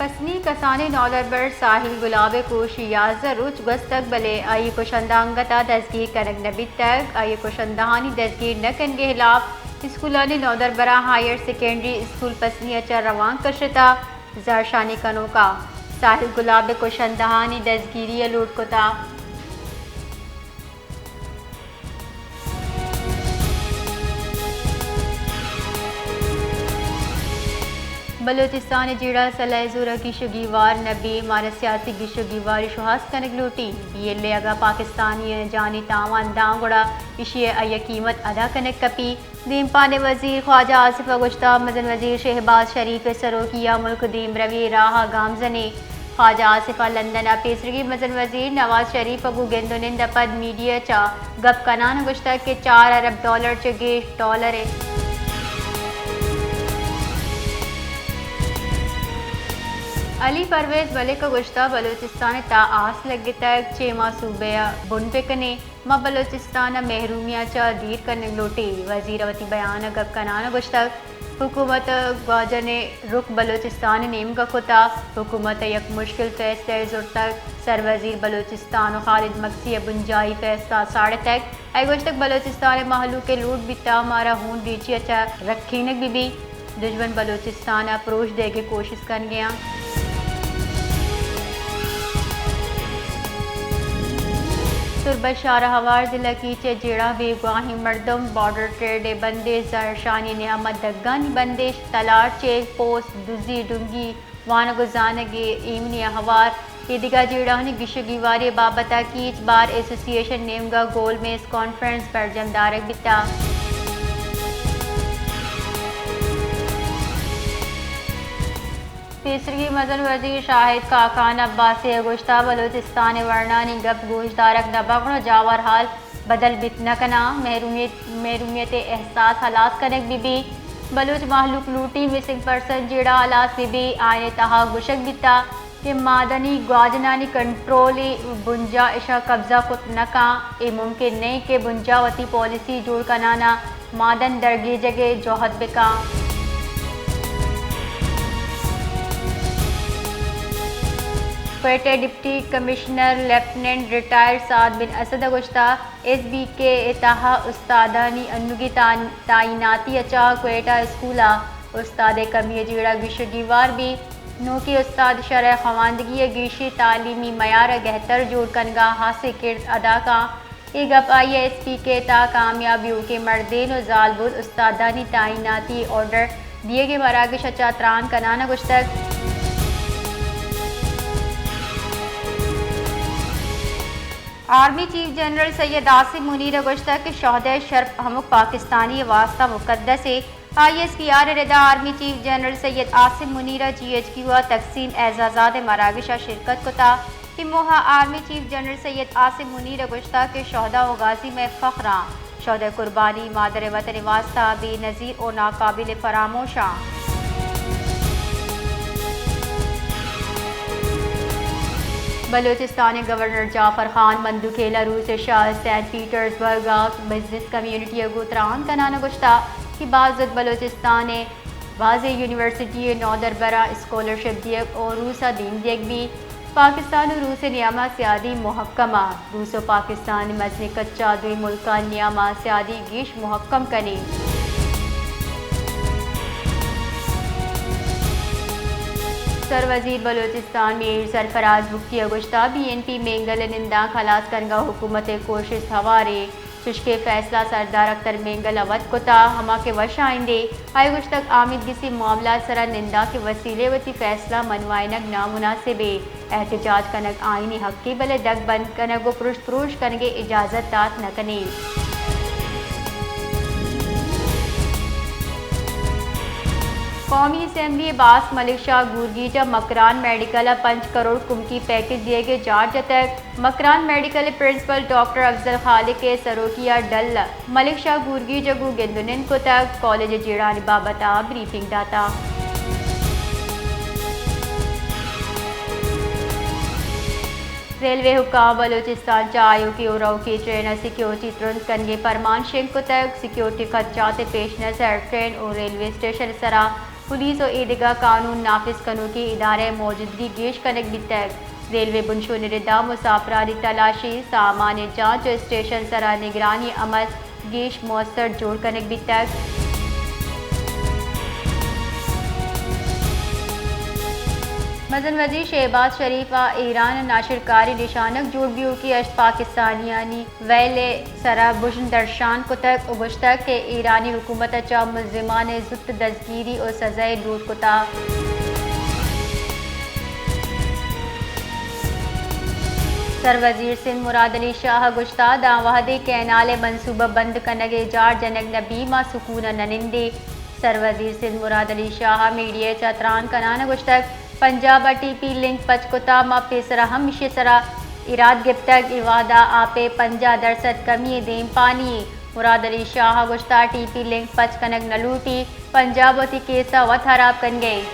پسنی کسانیں نودربر ساحل گلاب ءِ کوش یازدہ روچ گوستگ، بلے آئی ءِ کشندہ انگت ءَ دزگیر کنگ نہ بیتگ۔ آئی ءِ کشندہانی دزگیر نہ کنگ ءِ ہلاپ اسکولانی نودربراں ہائیر سیکنڈری اسکول پسنی ءَ چہ روانک کشتہ۔ زہرشانی کنوکاں ساحل گلاب ءِ کشندہانی دزگیری ءَ لوٹ کتہ۔ بلوچستان ءِ جیڑہ سلاہ ءِ زور ءَ گیش ءُ گیوار نہ بی، مارا سیاسی گیش ءُ گیواری شوہاز کنگ لوٹی۔ بی ایل اے اگاں پاکستانی ءِ جانی تاوان داں گڑا ایشی ءِ آئی ءِ قیمت ادا کنگ کپی۔ دیمپان ءِ وزیر خواجہ آصف ءَ گوشتہ، مزن وزیر شہباز شریف ءِ سروکی ءَ ملک دیمروی ءِ راہ ءَ گامزن ایں۔ خواجہ آصف ءَ لندن ءَ پیسریگیں مزن وزیر نواز شریف ءَ گوں گند ءُ نند ءَ پد میڈیا ءَ چہ گپ کنان ءَ گوشتگ کہ چار ارب ڈالر چہ گیش ڈالر اِنت۔ علی پرویز ملک ءَ گوشتہ، بلوچستان ءِ تہا آس لگتگ، چے ما صوبہ ءَ بن بہ کنیں؟ ما بلوچستان ءَ محرومی ءَ چہ دیر کنگ لوٹیں۔ وزیر ءَ وتی بیان ءَ گپ کنان ءَ گوشتگ، حکومت ءَ گواجن ءِ رک بلوچستان ءِ نیمگ ءَ کتگ، حکومت ءَ یک مشکل فیصلہ ئے زرتگ، سروزیر بلوچستان ءُ خالد مگسی ءَ بنجاہی فیصلہ ساڑتگ۔ آئی ءَ گوشتگ، بلوچستان ءِ مہلوک ءِ لوٹ بیتہ مارا ہون ریچی ءَ چہ رکھینگ بہ بیت۔ دژمن بلوچستان ءَ پروش دئیگ ءِ کوشست کنگ ءَ اَنت۔ تربت شارہ ہوار ضلع کیچ ءِ جیڑہ بیگواہیں مردم، بارڈر ٹریڈ ءِ بندش، زہرشانی نیام ءَ دگانی بندش، تلار چیک پوسٹ، دزی ڈنگی، وانگ ءُ زانگ ءِ ایمنی ءَ ہوار اے دگہ جیڑہانی گیش ءُ گیواری ءِ بابت ءَ کیچ بار ایسوسی ایشن نیمگ ءَ گول میز کانفرنس برجم دارگ بیتگ۔ پیسریگیں مزن وزیر شاہد خاقان عباسی ءَ گوشتگ، بلوچستان ءِ ورنانی گپ گوشدارگ نہ بنت گڑا جاور حال بدل بیت نہ کناں، محرومیت، محرومیت ءِ احساس ہلاس کنگ بہ بیت۔ بلوچ مہلوک لوٹی مسنگ پرسن جیڑہ ہلاس بہ بیت، آیانی تہا گوشگ بیتگ کہ معدنی گواجنانی کنٹرول ءِ بنجاہ اشاں قبضہ کت نہ کنت، اے ممکن نہ اِنت کہ بنجاہ وتی پالیسی جوڑ کنان ءَ معدن درگیجگ ءِ جہد بہ کنت۔ کوئٹہ ءِ ڈپٹی کمشنر لیفٹیننٹ ریٹائرڈ سعد بن اسد ءَ گوشتگ، ایس بی کے ءِ تہا استادانی انوگیں تعین-، تعیناتی ءَ چہ کوئٹہ اسکول ءَ استاد ءِ کمی ءِ جیڑہ گیش ءُ گیوار بیت۔ نوکیں استاد شرح خواندگی ءِ گیشیں تعلیمی معیار ءَ گہتر جوڑ کنگ ءَ ہاسیں کرد ادا کنت۔ اے گپ آئی ءَ ایس پی کے ءِ تہا کامیاب ایوکیں مردین ءُ زالبول استادانی تعیناتی آرڈر دیگ ءِ مراگش ءَ چہ تران کنان ءَ گوشتگ۔ آرمی چیف جنرل سید عاصم منیر ءَ گوشتگ کہ شہدائے شرپ ہمک پاکستانی ءِ واستہ مقدس اِنت۔ آئی ایس پی آر ءِ ردا آرمی چیف جنرل سید عاصم منیر ءَ جی ایچ کیو ءَ تقسیم اعزازات ءِ مراگش ءَ شرکت کتگ۔ اے موہ ءَ آرمی چیف جنرل سید عاصم منیر ءَ گوشتگ کہ شہدا ءُ غازی مئے فخر اَنت۔ شہدائے قربانی مادر وطن ءِ واستہ بے نظیر ءُ ناقابل فراموش اَنت۔ بلوچستان ءِ گورنر جعفر خان مندوخیل ءَ روس ءِ شہر سینٹ پیٹرزبرگ ءَ بزنس کمیونٹی ءَ گوں تران کنان ءَ گوشتگ کہ باز زوت بلوچستان ءِ بازیں یونیورسٹی ءِ نودربراں اسکالرشپ دیگ ءُ روس ءَ دیم دیگ بیت۔ پاکستان ءُ روس ءِ نیام ءَ سیادی مہکم اِنت۔ روس ءُ پاکستان ءِ مزنیں کچ ءَ دوئیں ملکانی نیام ءَ سیادی گیش مہکم کنیں۔ سروزیر بلوچستان میر سرفراز بگٹی ءَ گوشتگ، بی این پی مینگل ءِ نندانک ہلاس کنگ ءَ حکومت ءِ کوشست ہوار اِنت۔ چشکہ فیصلہ سردار اختر مینگل ءَ وت کتگ، ہما کہ وش آئندہ اِنت۔ آئی ءَ گوشتگ، آمیدگسی معاملات ءِ سرا نندانک ءِ وسیلہ ءَ وتی فیصلہ منوائینگ نامناسب اِنت۔ احتجاج کنگ آئینی حقے، بلے دگ بند کنگ ءُ پرشت پروش کنگ ءِ اجازت دات نہ کنیں۔ قومی اسمبلی ءِ باسک ملک شاہ گورگیج ءَ مکران میڈیکل ءَ پنچ کروڑ کمکی پیکج دیگ ءِ جار جتگ۔ مکران میڈیکل ءِ پرنسپل ڈاکٹر افضل خالق ءِ سروکی ءَ ڈل ءَ ملک شاہ گورگیج ءَ گوں گند ءُ نند کتگ، کالج ءِ جیڑہانی بابت ءَ بریفنگ داتگ۔ ریلوے حکام بلوچستان چہ آیوکیں ءُ روکیں ٹرین ءَ سیکیورٹی ترند کنگ ءِ پرمان شنگ کتگ۔ سیکیورٹی خدشات ءِ پیش نظر ٹرین ءُ ریلوے اسٹیشن ءِ سرا پولیس ءُ ایدگہ قانون نافذ کنوکیں ادارہ ءِ موجودگی گیش کنگ بیتگ۔ ریلوے بنشون ءِ ردا مسافرانی تلاشی، سامان ءِ جانچ ءُ اسٹیشن سرا نگرانی عمل گیش موثر جوڑ کنگ بیتگ۔ مزن وزیر شہباز شریف ءَ ایران ءِ ناشرکاری نشانگ جوڑ بیوکی ہشت پاکستانیانی ویل ءِ سرا بژن درشان کتگ ءُ گوشتگ کہ ایرانی حکومت ءَ چہ ملزمان ءِ زوت دزگیری ءُ سزا ءِ لوٹ کتگ۔ سروزیر سندھ مراد علی شاہ ءَ گوشتگ، داں وہدے کینال ءِ منصوبہ بند کنگ ءِ جار جنگ نہ بی، ما سکون ءَ نہ نندیں۔ سروزیر سندھ مراد علی شاہ ءَ میڈیا ءَ چہ تران کنان ءَ گوشتگ، پنجاب ءَ ٹی پی لنک پچ کتگ، ما پیسرا ہم ایشی ءِ سرا ایراد گپتگ، اے وہدا آپ ءِ پنجاہ درسد کمی ءِ دیم پانی ایں۔ مراد علی شاہ ءَ گوشتگ، T P link pitch king نہ لوٹی، پنجاب وتی کیس ءَ وت ہراب کنگ ءَ ایں۔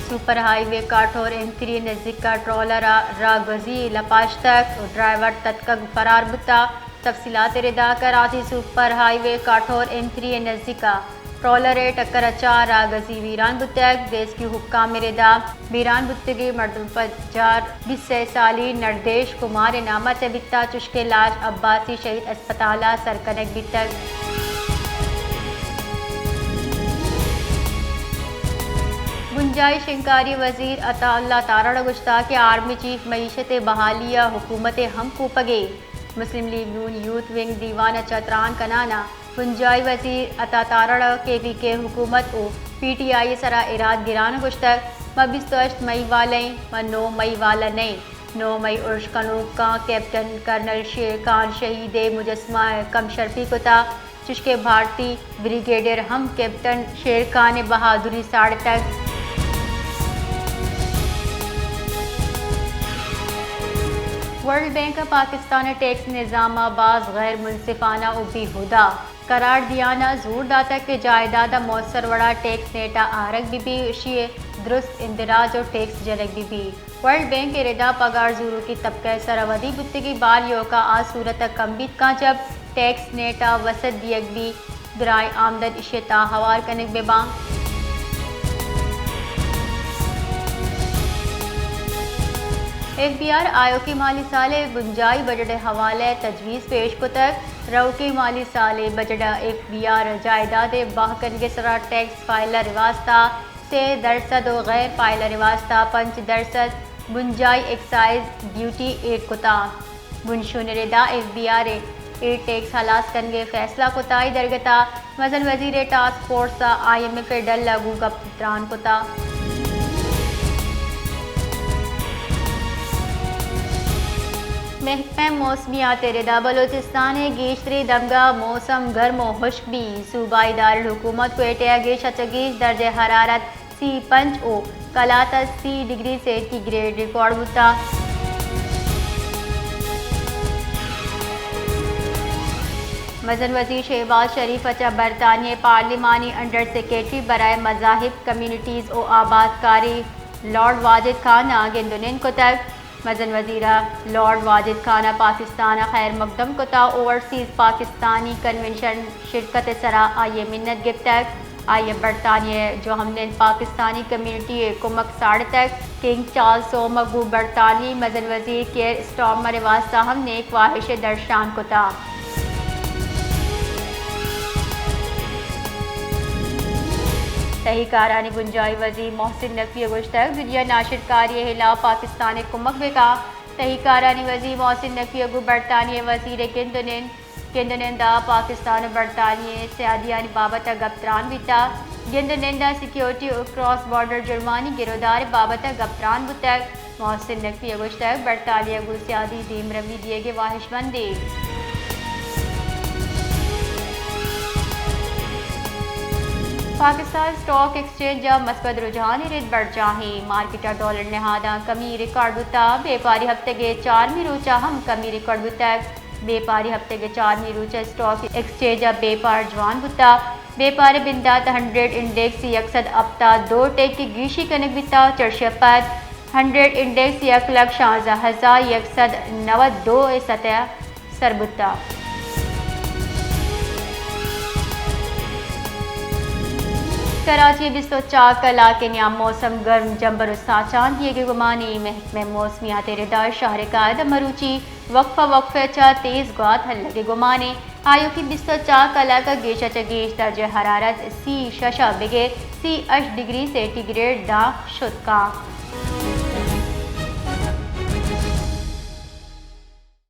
سپر ہائی وے کاٹھور ایم تھری ءِ نزیک ءَ ٹرالر ءَ راہگوزی لپاشتگ ءُ ڈرائیور تتکگ ءُ فرار بوتگ۔ تفصیلات ءِ ردا، کراچی سپر ہائی وے کاٹھور ایم تھری ءِ نزیک ءَ ٹرالر ءِ ٹکر ءَ چار راہگوزی ویران بوتگ۔ ریسکیو حکام ءِ ردا بیران بوتگیں مردم پجار بیست سئے سالی نردیش کمار ءِ نام ءَ چہ بیتگ، چشکہ لاش عباسی شہید ہسپتال ءَ سر کنگ بیتگ۔ بنجاہی شنگکاری وزیر عطا اللہ تارڑ ءَ گوشتگ کہ آرمی چیف معیشت ءِ بحالی ءَ حکومت ءِ ہم کوپگے۔ مسلم لیگ نون یوتھ ونگ دیوان ءَ چہ تران کنان ءَ بنجاہی وزیر عطا تارڑ ءَ کے پی کے حکومت ءُ پی ٹی آئی ءِ سرا ایراد گران ءَ گوشتگ، ما بیست ءُ ہشت مئی والا ایں، ما نو مئی والا نہ ایں۔ نو مئی ارش کنوکاں کیپٹن کرنل شیر خان شہید ءِ مجسمہ ءَ کم شرپی کتگ، چشکہ بھارتی بریگیڈیئر ہم کیپٹن شیر خان ءِ بہادری ساڑتگ۔ ورلڈ بینک ءَ پاکستان ءِ ٹیکس نظام ءَ باز غیر منصفانہ ءُ بیہودہ قرار دیان ءَ زور داتگ کہ جائیداد ءَ موثر وڑا ٹیکس نیٹ ءَ آرگ بہ بی، اشی ءِ درست اندراج ءُ ٹیکس جنگ بہ بی۔ ورلڈ بینک ءِ ردا پگار زوروکی طبقہ ءِ سرا ودی بوتگی بار ایوکا آ صورت ءَ کم بیت کاں جب ٹیکس نیٹ ءَ وسعت دیگ بی، درائیں آمدن اشی ءِ تہا ہوار کنگ بہ باں۔ ایف بی آر ءَ آیوکیں مالی سال ءِ بنجاہی بجٹ ءِ حوالہ ءَ تجویز پیش کتگ۔ رؤکیں مالی سال ءِ بجٹ ءَ ایف بی آر ءَ جائیداد ءِ بہا کنگ ءِ سرا ٹیکس فائلر ءِ واستہ سے درسد ءُ غیر فائلر ءِ واستہ پنچ درسد بنجاہی ایکسائز ڈیوٹی ایڈ کتگ۔ بنشون ءِ ردا ایف بی آر ءَ اے ٹیکس ہلاس کنگ ءِ فیصلہ کتگ۔ اے درگت ءَ مزن وزیر ءِ ٹاسک فورس ءَ آئی ایم ایف ءِ ڈل ءَ گوں گپ ءُ تران کتگ۔ محکمہ موسمیات ءِ ردا بلوچستان ءِ گیشتریں دمگاں موسم گرم ءُ ہشک بیت۔ صوبائی دارالحکومت کوئٹہ ءَ گیش ءَ چہ گیش درجہ حرارت سی پنچ ءُ کلات ءَ سی ڈگری سینٹی گریڈ ریکارڈ بوتگ۔ مزن وزیر شہباز شریف ءَ چہ برطانیہ ءِ پارلیمانی انڈر سیکرٹری برائے مذاہب، کمیونٹیز ءُ آبادکاری لارڈ واجد خان ءَ گند ءُ نند کتگ۔ مزن وزیر ءَ لارڈ واجد خان ءَ پاکستان ءَ خیر مقدم کتگ، اوورسیز پاکستانی کنونشن شرکت ءِ سرا آئی ءِ منت گپتگ۔ آئی ءَ برطانیہ ءِ جو ہم نند پاکستانی کمیونٹی ءِ کمک ساڑتگ۔ کنگ چارلس سوم ءَ گوں برطانوی مزن وزیر کیئر اسٹارمر ءِ واستہ ہم نیک واہش ءِ درشان کتگ۔ تہی کارانی بنجاہی وزیر محسن نقوی ءَ گوشتگ، دنیا ناشرکاری ءِ ہلاپ پاکستان ءِ کمک بہ کنت۔ تہی کارانی وزیر محسن نقوی ءَ گوں برطانیہ ءِ وزیر ءِ گند ءُ نند، گند ءُ نند ءَ پاکستان ءُ برطانیہ ءِ سیادیانی بابت ءَ گپ تران بیتگ۔ گند ءُ نند ءَ سیکیورٹی ءُ کراس بارڈر جرمانی گرودار ءِ بابت ءَ گپ تران بوتگ۔ محسن نقوی ءَ گوشتگ، برطانیہ گوں سیادی دیمروی دیگ ءِ واہشمند ایں۔ پاکستان اسٹاک ایکسچینج ءَ مثبت رجحان ءِ رد برجاہیں، مارکیٹ ءَ ڈالر نہاداں کمی ریکارڈ بوتگ، بیپاری ہفتگ ءِ چارمی روچ ءَ ہم کمی ریکارڈ بوتگ۔ بیپاری ہفتگ ءِ چارمی روچ ءَ اسٹاک ایکسچینج ءَ بیپار جوان بوتگ۔ بیپار ءِ بندات ہنڈریڈ انڈیکس یک سد ہپتاد ءُ دو ٹیک ءِ گیشی کنگ بیتگ، چرشی ءَ پد ہنڈریڈ انڈیکس یک لکھ شانزدہ ہزار یک سد نود ءُ دو ءِ سطح ءَ سر بوتگ۔ کراچی ءِ بیست ءُ چار کلاک ءِ نیام موسم گرم، جمبر ءُ ساچان دیگ ءِ گمان ایں۔ محکمہ موسمیات ءِ رداءَ شہر ءِ کائد ءَ مروچی وقفہ وقفہ ءَ چہ تیز گوات ہلگ ءِ گمان ایں۔ آیوکیں بیست ءُ چار کلاک ءَ گیش ءَ چہ گیش درجہ حرارت سی ءُ شش ءَ بگر سی ءُ ہشت ڈگری سینٹی گریڈ داں شت کاں۔